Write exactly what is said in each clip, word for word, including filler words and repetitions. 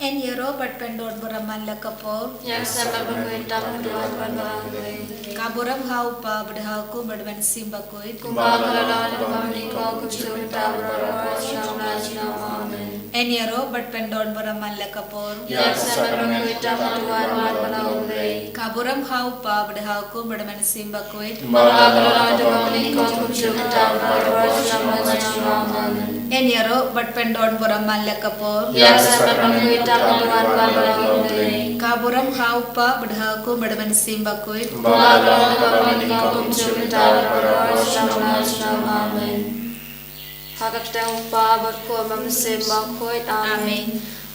Yn ïaroh bad pyndon burom man la ka por. Ïa ka sem bad bakhuid tam ka duwan wan ba la ka wei. Ka burom ha u Kpa bad ha u Khun bad ha u Mynsiem Bakhuid. Kumba ka la long ha kaba nyngkong, kumjuh mynta, baroh ar sha ka mar sha ka mar. Amen. Yn ïaroh bad pyndon burom man la ka por. Ïa ka sem bad bakhuid tam ka duwan wan ba la ka wei. Ka burom ha u Kpa bad ha u Khun bad ha u Mynsiem Bakhuid. Kumba ka la long ha kaba nyngkong, kumjuh mynta, baroh ar sha ka mar sha ka mar. Amen. Yn ïaroh bad pyndon burom man la ka por. Ïa ka sem bad bakhuid tam ka duwan wan ba la ka wei. Ka burom ha u Kpa bad ha u Khun bad ha u Mynsiem Bakhuid. Kumba ka la long ha kaba nyngkong, kumjuh mynta, baroh ar sha ka mar sha ka mar. Amen. Ha ka kyrteng u Kpa bad u Khun bad u Mynsiem Bakhuid. Amen. Amen.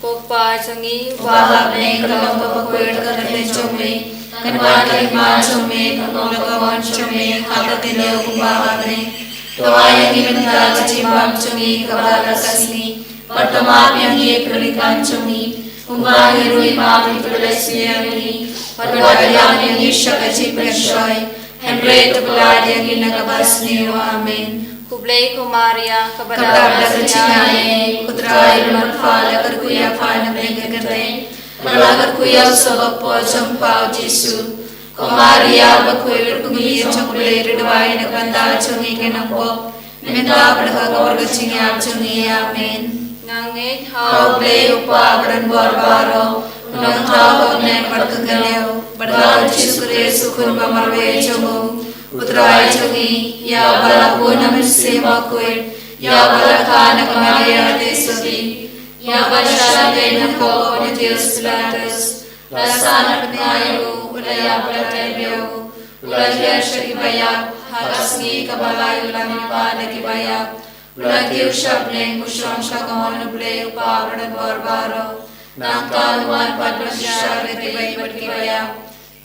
Ko Kpa jong ngi uba ha bneng, ka long kaba khuid ka kyrteng jong me. Kan wan ka hima jong me, kan long ka mon jong me ha ka kti kumba ha bneng. To ai ïa ngi mynta ka jingbam jong ngi kaba la ka sngi. Bad to map ïa ngi ki ryngkat jong ngi, kumba ngi ruh ngi map ïa kiba la sniew ïa ngi. Bad wat ïalam ïa ngi sha ka jingpynshoi, hynrei to pyllait ïa ngi na kaba sniew. Amen. Khublei ko Maria, kaba dap da ka jingaiei, ko Trai u don bad pha, la kyrkhu ïa pha na pdeng ki kynthei, bad la kyrkhu ïa u soh bapor jong pha u Jisu. Ko Maria bakhuid, ko ngi jong U Blei, to duwai na ka bynta jong ngi ki nongpop, mynta bad ha ka por ka jingïap jong ngi. Amen. Nga ngeit ha U Blei U Kpa ba donbor baroh, U Nongthaw ha bneng bad ha ka kynthei, bad ha U Jisu Khrist U Khun ba marwei jong u, U Trai jong ngi, ïa uba la bun ha U Mynsiem Bakhuid, ïa uba la kha na ka Maria ka dei sotti, ïa uba la shah tei na ka kop u Pontius Pilatus, la sah na ka bnai u, u la ïap, u la tyrwa, u la hiar sha kiba ïap, ha ka sngi kaba lai u la mihpat na kiba ïap, u la kiew sha bneng, u shong sha ka mon U Blei U Kpa ba donbor baroh. Nangta un wan pat ban bishar ïa kiba im bad kiba ïap.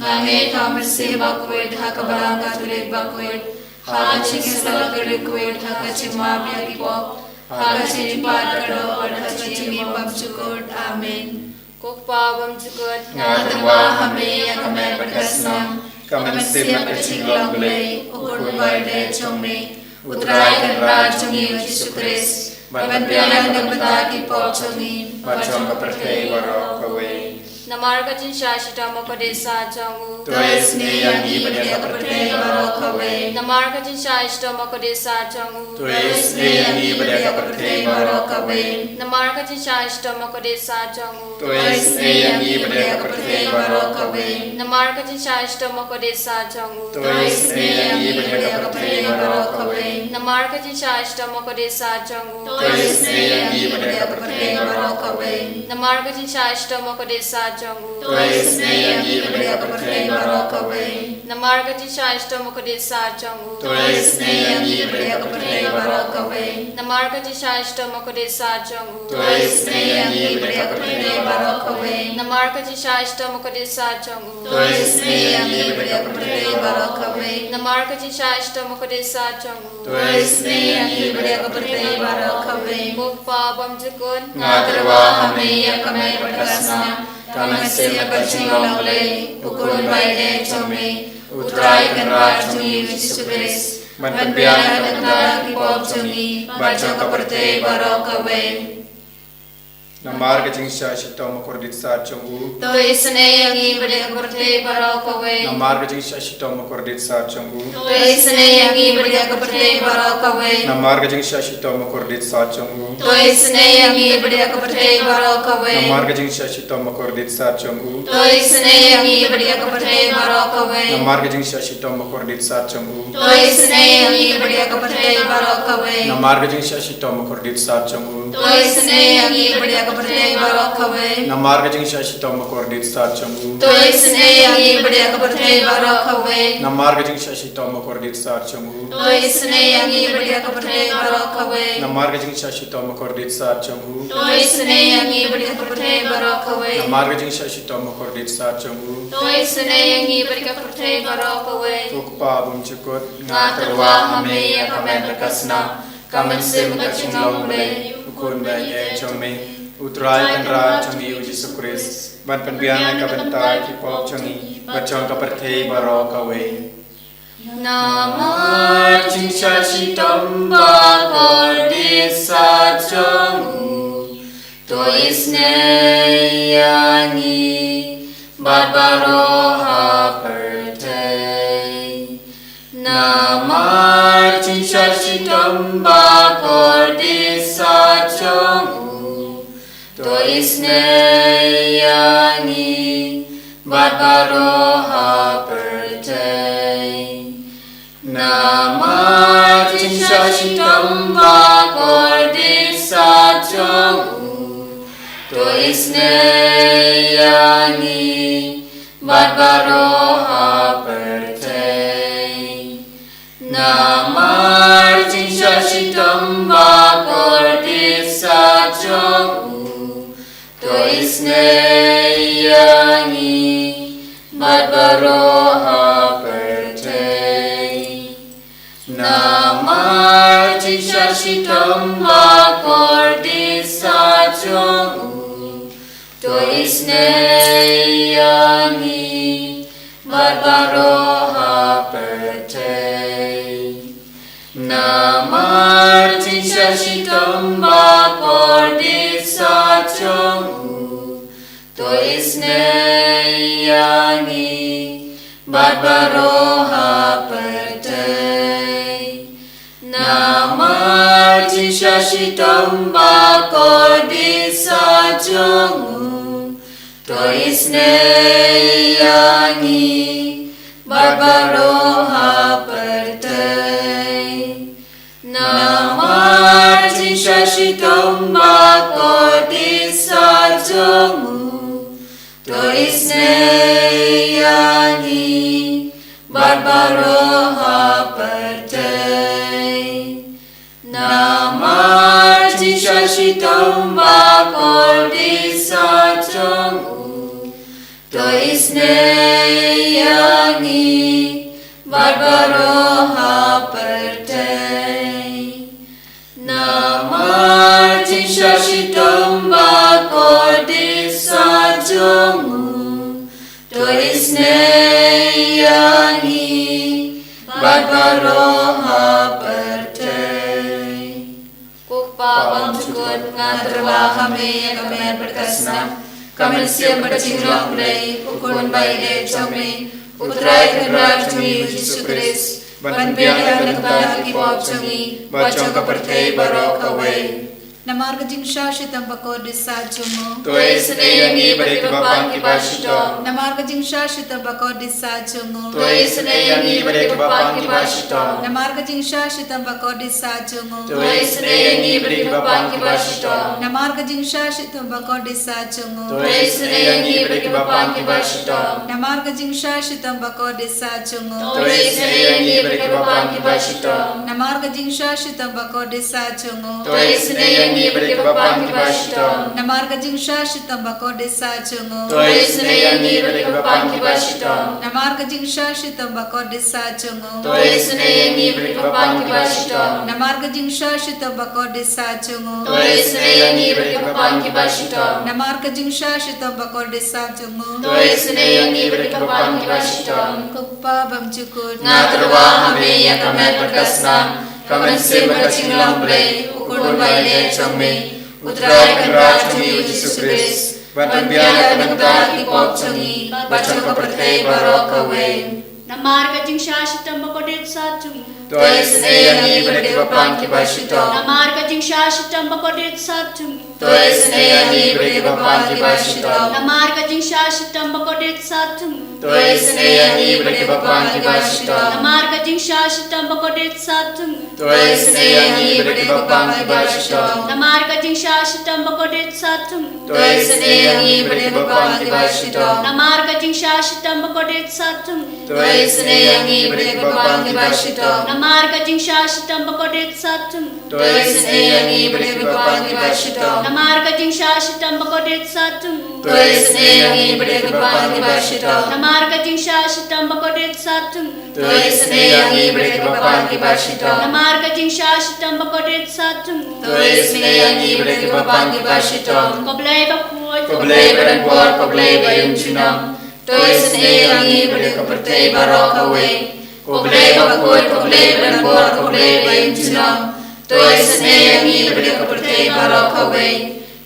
Nga ngeit ha U Mynsiem Bakhuid, ha ka Balang Katholik bakhuid, ha ka jingïasyllok bakhuid, ha ka jingmap ïa ki pop, ha ka jingmihpat ka doh, bad ha ka jingim bymjukut. Amen. Ko Kpa bymjukut, nga tyrwa ha me ïa ka met bad ka snam, ka mynsiem bad ka jinglong Blei, U Khun ba ïeit jong me, U Trai Kynrad jong ngi U Jisu Khrist, ban pynbiang na ka bynta ki pop jong ngi bad jong ka pyrthei baroh kawei. Namar ka jingshah shitom u kordit sat jong u, to isynei ïa ngi bad ïa ka pyrthei baroh kawei. Namar ka jingshah shitom u kordit sat jong u, to isynei ïa ngi bad ïa ka pyrthei baroh kawei. Namar ka jingshah shitom u kordit sat jong u, to isynei ïa ngi bad ïa ka pyrthei baroh kawei. Namar ka jingshah shitom u kordit sat jong u, to isynei ïa ngi bad ïa ka pyrthei baroh kawei. Namar ka jingshah shitom u kordit sat jong u, to isynei ïa ngi bad ïa ka pyrthei baroh kawei. Namar ka jingshah shitom u kordit sat jong u, to isynei ïa ngi bad ïa ka pyrthei baroh kawei. Namar ka jingshah shitom u kordit sat jong u, to isynei ïa ngi bad ïa ka pyrthei baroh kawei. Namar ka jingshah shitom u kordit sat jong u, to isynei ïa ngi bad ïa ka pyrthei baroh kawei. Namar ka jingshah shitom u kordit sat jong u, to isynei ïa ngi bad ïa ka pyrthei baroh kawei. Namar ka jingshah shitom u kordit sat jong u, to isynei ïa ngi bad ïa ka pyrthei baroh kawei. Ko Kpa bymjukut, nga tyrwa ha me ïa ka met bad ka snam, ka mynsiem bad ka jinglong Blei, U Khun ba ïeit jong me, U Trai Kynrad jong ngi U Jisu Khrist, ban pynbiang na ka bynta ki pop jong ngi bad jong ka pyrthei baroh kawei. Namar ka jingshah shitom u kordit sat jong u, to isynei ïa ngi bad ïa ka pyrthei baroh kawei. Namar ka jingshah shitom u kordit sat jong u, to isynei ïa ngi bad ïa ka pyrthei baroh kawei. Namar ka jingshah shitom u kordit sat jong u, to isynei ïa ngi bad ïa ka pyrthei baroh kawei. Namar ka jingshah shitom u kordit sat jong u, to isynei ïa ngi bad ïa ka pyrthei baroh kawei. Namar ka jingshah shitom u kordit sat jong u, to isynei ïa ngi bad ïa ka pyrthei baroh kawei. Namar ka jingshah shitom u kordit sat jong u, to isynei ïa ngi bad ïa ka pyrthei baroh kawei. Namar ka jingshah shitom u kordit sat jong u, to isynei ïa ngi bad ïa ka pyrthei baroh kawei. Namar ka jingshah shitom u kordit sat jong u, to isynei ïa ngi bad ïa ka pyrthei baroh kawei. Namar ka jingshah shitom u kordit sat jong u, to isynei ïa ngi bad ïa ka pyrthei baroh kawei. Namar ka jingshah shitom u kordit sat jong u, to isynei ïa ngi bad ïa ka pyrthei baroh kawei. Ko Kpa bymjukut, nga tyrwa ha me ïa ka met bad ka snam, ka mynsiem bad ka jinglong Blei, U Khun ba ïeit jong me, U Trai Kynrad jong ngi U Jisu Khrist, ban pynbiang na ka bynta ki pop jong ngi bad jong ka pyrthei baroh kawei. Namar ka jingshah shitom ba kordit sat jong u, to isynei ngi bad baroh ha pyrthei. Namar jingshah shitom bakordit sah jong u, to isynei ïa ngi bad baroh ha pyrthei. Namar jingshah shitom bakordit sah jong u, to isynei ïa ngi bad baroh ha pyrthei. Namar jingshah shitom bakordit sah jong u, to isynei ïa ngi bad baroh ha pyrthei. Namar jingshah shitom bakordit sah jong u, to isynei ïa ngi bad baroh ha pyrthei. Namar jingshah shitom bakordit sah jong u, to isynei ïa ngi bad baroh ha pyrthei. Namar jingshah shitom bakordit sah jong u, to isynei ïa ngi bad baroh ha pyrthei. Namar jingshah shitom bakordit sah jong u, to isynei ïa ngi bad baroh ha pyrthei. Namar jingshah shitom bakordit sah jong u, to isynei ïa ngi bad baroh ha pyrthei. Namar jingshah shitom bakordit sah jong u, to isynei ïa ngi bad baroh ha pyrthei. Ko Kpa bymjukut, nga tyrwa ha me ïa ka met bad ka snam, ka mynsiem bad ka jinglong Blei, U Khun ba ïeit jong me, U Trai Kynrad jong ngi U Jisu Khrist, ban pynbiang ïa ka lyngba ki pop jong ngi bad jong ka pyrthei baroh kawei. Namar ka jingshah shitom bakordit sah jong u, to isynei ïa ngi bad ïa kiba pang kiba shitom. Namar ka jingshah shitom bakordit sah jong u, to isynei ïa ngi bad ïa kiba pang kiba shitom. Namar ka jingshah shitom bakordit sah jong u, to isynei ïa ngi bad ïa kiba pang kiba shitom. Namar ka jingshah shitom bakordit sah jong u, to isynei ïa ngi bad ïa kiba pang kiba shitom. Namar ka jingshah shitom bakordit sah jong u, to isynei ïa ngi bad ïa kiba pang kiba shitom. Namar ka jingshah shitom bakordit sah jong u, to isynei ïa ngi bad ïa kiba pang kiba shitom. Namar ka jingshah shitom bakordit sah jong u, to isynei ïa ngi bad ïa kiba pang kiba shitom. Namar ka jingshah shitom bakordit sah jong u, to isynei ïa ngi bad ïa kiba pang kiba shitom. Namar ka jingshah shitom bakordit sah jong u, to isynei ïa ngi bad ïa kiba pang kiba shitom. Namar ka jingshah shitom bakordit sah jong u, to isynei ïa ngi bad ïa kiba pang kiba shitom. Ko Kpa bymjukut, nga tyrwa ha me ïa ka met bad ka snam, ka mynsiem bad ka jinglong Blei, U Khun ba ïeit jong me, U Trai Kynrad jong ngi U Jisu Khrist, ban pynbiang ïa ka lyngba ki pop jong ngi bad jong ka pyrthei baroh kawei. Namar ka jingshah shitom bakordit sah jong u, to isynei ïa ngi bad ïa kiba pang kiba shitom. Namar ka jingshah shitom bakordit sah jong u, to isynei ïa ngi bad ïa kiba pang kiba shitom. Namar ka jingshah shitom bakordit sah jong u, to isynei ïa ngi bad ïa kiba pang kiba shitom. Namar ka jingshah shitom bakordit sah jong u, to isynei ïa ngi bad ïa kiba pang kiba shitom. Namar ka jingshah shitom bakordit sah jong u, to isynei ïa ngi bad ïa kiba pang kiba shitom. Namar ka jingshah shitom bakordit sah jong u, to isynei ïa ngi bad ïa kiba pang kiba shitom. Namar ka jingshah shitom bakordit sah jong u, to isynei ïa ngi bad ïa kiba pang kiba shitom. Namar ka jingshah shitom bakordit sah jong u, to isynei ïa ngi bad ïa kiba pang kiba shitom. Namar ka jingshah shitom bakordit sah jong u, to isynei ïa ngi bad ïa kiba pang kiba shitom. Namar ka jingshah shitom bakordit sah jong u, to isynei ïa ngi bad ïa kiba pang kiba shitom. Ko Blei bakhuid, ko Blei badonbor, ko Blei ba ïeit junom, to isynei ïa ngi bad ïa ka pyrthei baroh kawei. Ko Blei bakhuid, ko Blei badonbor, ko Blei ba ïeit junom, to isynei ïa ngi bad ïa ka pyrthei baroh kawei.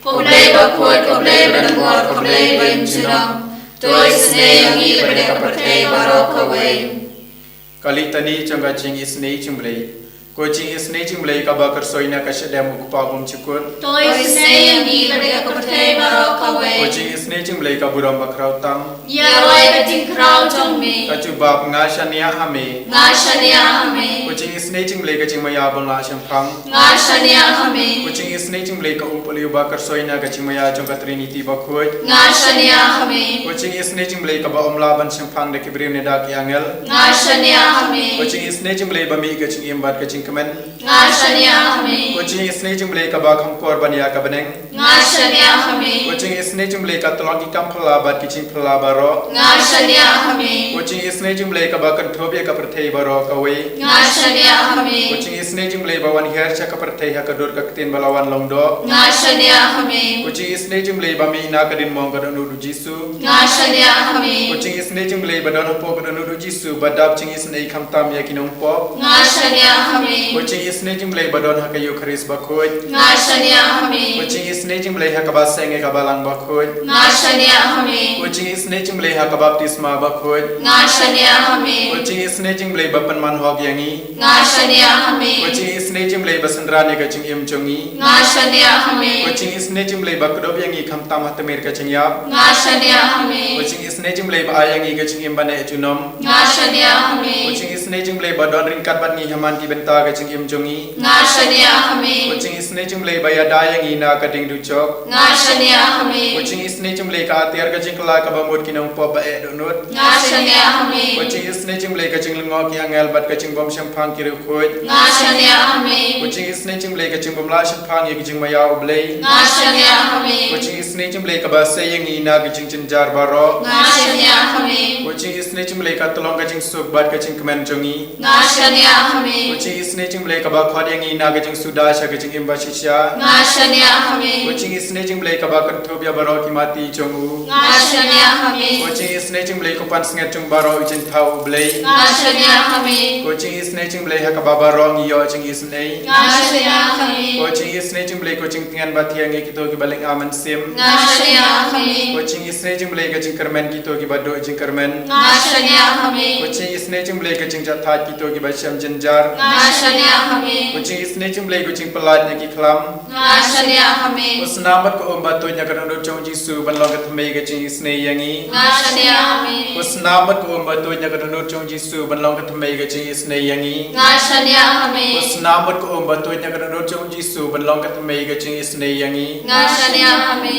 Ko Blei bakhuid, ko Blei badonbor, ko Blei baimjulor, to isynei ïa ngi bad ïa ka pyrthei baroh kawei. Ka litani jong ka jingisynei jong U Blei. Ko jingisynei jong U Blei kaba kyrsoi na ka shadem U Kpa bymjukut, to isynei ïa ngi bad ïa ka pyrthei baroh kawei. Ko jingisynei jong U Blei ka burom bakhraw tam, ïaroh ïa ka jingkhraw jong me. Ka jubab, nga shaniah ha me. Nga shaniah ha me. Ko jingisynei jong U Blei ka jingmaïa bymlah shemphang, nga shaniah ha me. Ko jingisynei jong U Blei ka umpohliew ba kyrsoi na ka jingmaïa jong ka Trinity bakhuid, nga shaniah ha me. Ko jingisynei jong U Blei kaba ym lah ban shemphang da ki briew ne da ki angel, nga shaniah ha me. Ko jingisynei jong U Blei ba mih ka jingim bad ka jingkmen, nga shaniah ha me. Ko jingisynei jong U Blei kaba kham kor ban ïa ka bneng, nga shaniah ha me. Ko jingisynei jong U Blei ka tyllong ki kam phylla bad ki jingphylla baroh, nga shaniah ha me. Ko jingisynei jong U Blei kaba kynthup ïa ka pyrthei baroh kawei, nga shaniah ha me. Ko jingisynei jong U Blei ba wan hiar sha ka pyrthei ha ka dur ka ktien ba la wan long doh, nga shaniah ha me. Ko jingisynei jong U Blei ba mih na ka diengphna ka dohnud U Jisu, nga shaniah ha me. Ko jingisynei jong U Blei ba don hapoh ka dohnud U Jisu ba dap jingisynei khamtam ïa ki nongpop, nga shaniah ha me. Ko jingisynei jong U Blei ba don ha ka Eukharist bakhuid, nga shaniah ha me. Ko jingisynei jong U Blei ha kaba seng ïa ka Balang bakhuid, nga shaniah ha me. Ko jingisynei jong U Blei ha ka baptisma bakhuid, nga shaniah ha me. Ko jingisynei jong U Blei ba pynman hok ïa ngi, nga shaniah ha me. Ko jingisynei jong U Blei ba synran ïa ka jingim jong ngi, nga shaniah ha me. Ko jingisynei jong U Blei ba kdup ïa ngi khamtam ha tmier ka jingïap, nga shaniah ha me. Ko jingisynei jong U Blei ba ai ïa ngi ka jingim ba neh junom, nga shaniah ha me. Ko jingisynei jong U Blei ba don ryngkat bad ngi ha man ki bynta ka jingim jong ngi, nga shaniah ha me. Ko jingisynei jong U Blei ba ïada ïa ngi na ka diengdujok, nga shaniah ha me. Ko jingisynei jong U Blei ka atiar ka jingkylla kaba mut ki nongpop ba eh dohnud, nga shaniah ha me. Ko jingisynei jong U Blei ka jinglyngngoh ki angel bad ka jingbymshemphang ki riewkhuid, nga shaniah ha me. Ko jingisynei jong U Blei ka jingbymlah shemphang ïa ka jingmaïa U Blei, nga shaniah ha me. Ko jingisynei jong U Blei kaba sei ïa ngi na ka jingjynjar baroh, nga shaniah ha me. Ko jingisynei jong U Blei ka tyllong ka jingsuk bad ka jingkmen jong ngi, nga shaniah ha me. Ko jingisynei jong U Blei kaba khot ïa ngi na ka jingsuda sha ka jingim bashisha, nga shaniah ha me. Ko jingisynei jong U Blei kaba kynthup ïa baroh ki mati jong u, nga shaniah ha me. Ko jingisynei jong U Blei ko pansngiat jong baroh u jingthaw U Blei, nga shaniah ha me. Ko jingisynei jong U Blei ha kaba baroh ngi ïoh jingisynei, nga shaniah ha me. Ko jingisynei jong U Blei ko jingtngen bathiang ïa kito kiba lynga mynsiem, nga shaniah ha me. Ko jingisynei jong U Blei ka jingkyrmen kito kiba duh jingkyrmen, nga shaniah ha me. Ko jingisynei jong U Blei ka jingjahthait kito kiba shem jynjar, nga shaniah ha me. Ko jingisynei jong U Blei ko jingpyllait na ki khlam, nga shaniah ha me. Ko snam bad ko um ba tuid na ka dohnud jong U Jisu ban long ka thymmei ka jingisynei ïa ngi, nga shaniah ha me. Ko snam bad ko um ba tuid na ka dohnud jong U Jisu ban long ka thymmei ka jingisynei ïa ngi, nga shaniah ha me. Ko snam bad ko um ba tuid na ka dohnud jong U Jisu ban long ka thymmei ka jingisynei ïa ngi, nga shaniah ha me.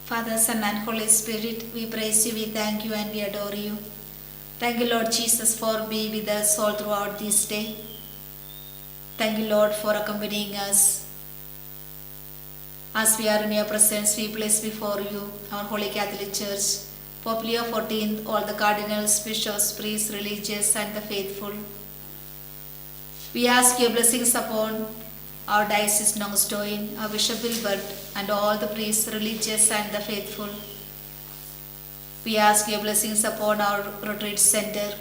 Father, Son, and Holy Spirit, we praise you, we thank you, and we adore you. Thank you, Lord Jesus, for being with us all throughout this day. Thank you, Lord, for accompanying us. As we are in your presence, we place before you our Holy Catholic Church, Pope Leo fourteenth, all the cardinals, bishops, priests, religious, and the faithful. We ask your blessings upon our Diocese Nongstoin, our Bishop Wilbert, and all the priests, religious, and the faithful. We ask your blessings upon our retreat center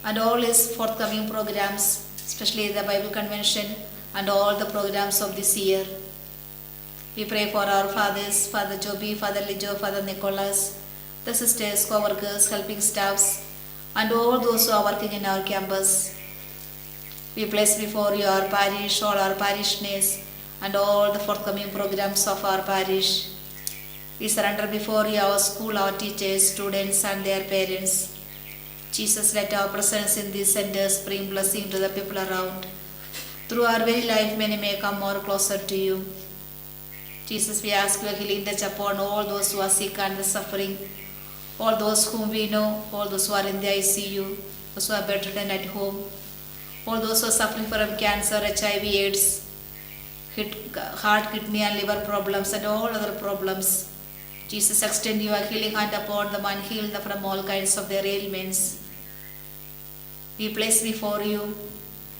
and all its forthcoming programs, especially the Bible convention and all the programs of this year. We pray for our fathers, Father Joby, Father Lijo, Father Nicholas, the sisters, co-workers, helping staffs, and all those who are working in our campus. We place before you our parish, all our parishioners, and all the forthcoming programs of our parish. We surrender before you our school, our teachers, students, and their parents. Jesus, let our presence in these centers bring blessing to the people around. Through our very life, many may come more closer to you. Jesus, we ask your healing touch upon all those who are sick and suffering, all those whom we know, all those who are in the I C U, those who are bedridden at home, all those who are suffering from cancer, H I V, AIDS, kid-, heart, kidney and liver problems, and all other problems. Jesus, extend your healing hand upon them and heal them from all kinds of their ailments. We place before you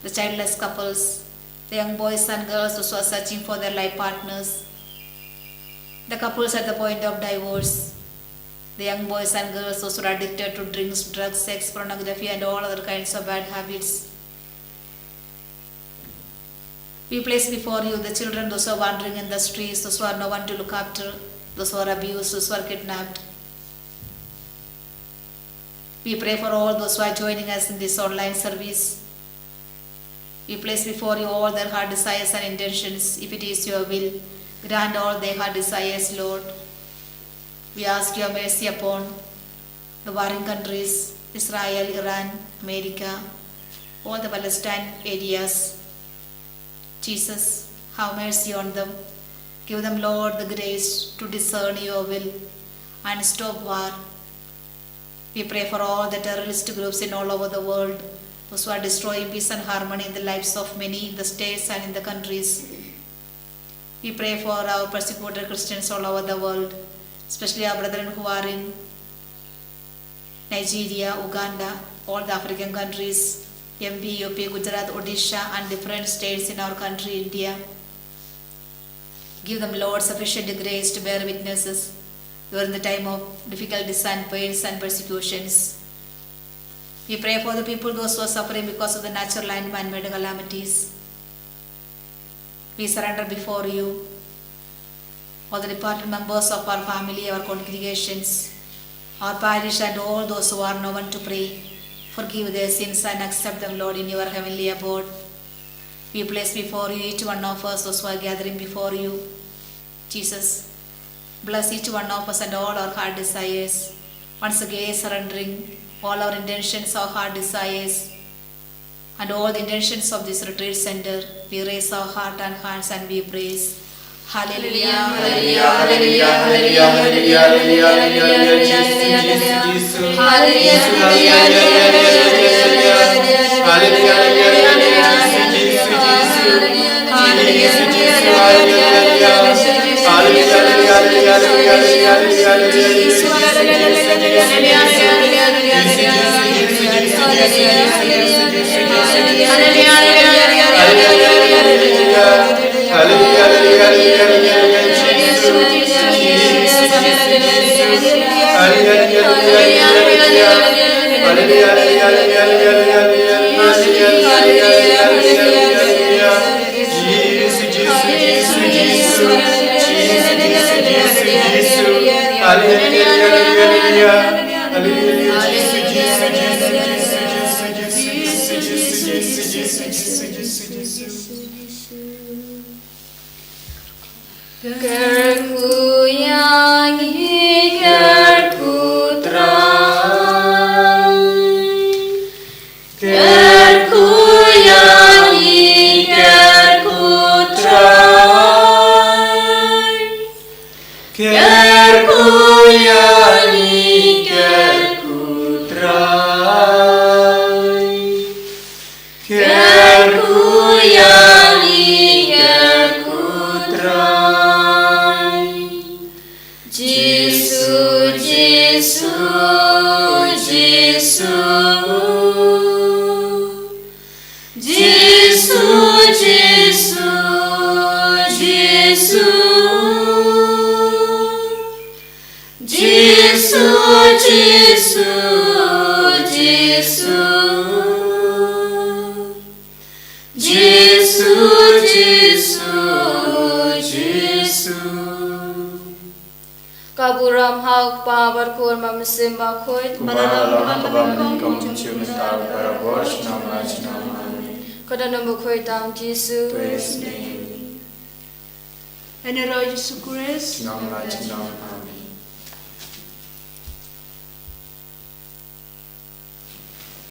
the childless couples, the young boys and girls those who are searching for their life partners, the couples at the point of divorce, the young boys and girls those who are addicted to drinks, drugs, sex, pornography, and all other kinds of bad habits. We place before you the children, those who are wandering in the streets, those who have no one to look after, those who are abused, those who are kidnapped. We pray for all those who are joining us in this online service. We place before you all their heart desires and intentions. If it is your will, grant all their heart desires, Lord. We ask your mercy upon the warring countries, Israel, Iran, America, all the Palestine areas. Jesus, have mercy on them. Give them, Lord, the grace to discern your will and stop war. We pray for all the terrorist groups in all over the world, those who are destroying peace and harmony in the lives of many in the states and in the countries. We pray for our persecuted Christians all over the world, especially our brethren who are in Nigeria, Uganda, all the African countries, M P, U P, Gujarat, Odisha, and different states in our country, India. Give them, Lord, sufficient grace to bear witnesses during the time of difficulties and pains and persecutions. We pray for the people, those who are suffering because of the natural and man-made calamities. We surrender before you all the departed members of our family, our congregations, our parish, and all those who are no one to pray. Forgive their sins and accept them, Lord, in your heavenly abode. We place before you each one of us, those who are gathering before you. Jesus, bless each one of us and all our heart desires. Once again, surrendering all our intentions, our heart desires, and all the intentions of this retreat center, we raise our heart and hands and we praise. Hallelujah, hallelujah, hallelujah, hallelujah, hallelujah, hallelujah, hallelujah, hallelujah, Jesus, Jesus, Jesus. Hallelujah, hallelujah, hallelujah, hallelujah, hallelujah, Jesus, Jesus, Jesus. Hallelujah, hallelujah, hallelujah, hallelujah, hallelujah, hallelujah, hallelujah, hallelujah, Jesus, Jesus, Jesus, Jesus. Kyrkhu ïa ngi, kyrkhu Trai. Kyrkhu ïa ngi, kyrkhu Trai. Kyrkhu ïa ngi, kyrkhu Trai. Kyrkhu ïa ngi, kyrkhu Trai. Jisu, Jisu, Jisu. Jisu, Jisu, Jisu. Jisu, Jisu, Jisu. Jisu, Jisu, Jisu. Ka burom ha u Kpa bad u Khun bad u Mynsiem Bakhuid. Kumba la long ha kaba mynnyngkong, kumjuh mynta, barabor, junom la junom. Amen. Ka dohnud bakhuid tam Jisu. To ïa isynei. Ïa ngi ruh Jisu Khrist. Junom la junom. Amen.